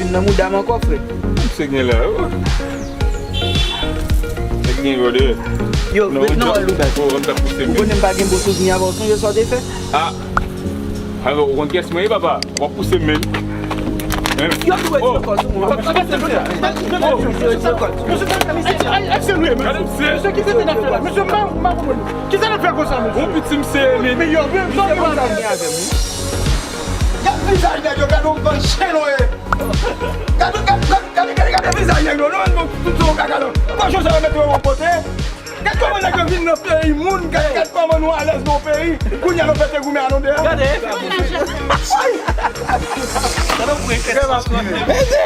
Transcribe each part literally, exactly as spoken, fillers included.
Nan mouda m ankò, frè. Misye gen la, yo. Misye gen, brother. Yo, non, ret nan wòl ou. Oh, m t ap pouse men. Ou konnen m pa gen bon souvni avè w, sonje sa w te fè? Ah. Alò, ou konn kiyès mwen ye, papa? W ap pouse m menm. Yo tou ret sou kò sou mwen. Papa, papa, se mwen. Yo tou ret sou kò sou mwen. Ay, ay, se nou ye, men. Gade misye. Mesye, ki tete n ap fè la? Mesye, m pa, m pa konprann. Kisa n ap fè konsa, mesye? Bon, piti m se li. Men yo, men, sa w gen avè m? Gade vizaj nèg yo, gade yon bann chen nou ye. Gade, gade, gade, gade, gade, gade vizaj nèg yo, non, non, tout se yon kaka, non. Bon, Jozè mete yo yon kote. Gad kòman nèg yo vin nan peyi moun, gad, gad kòman nou alèz nan yon peyi. Kounye a nou fè te goumen a nou deyò. Gade. Ay! Gade yon pwen fèt. Mete!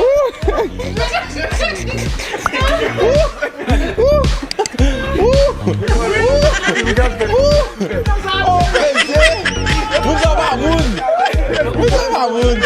Oh, mete! Moun sa pa moun! Moun sa pa moun!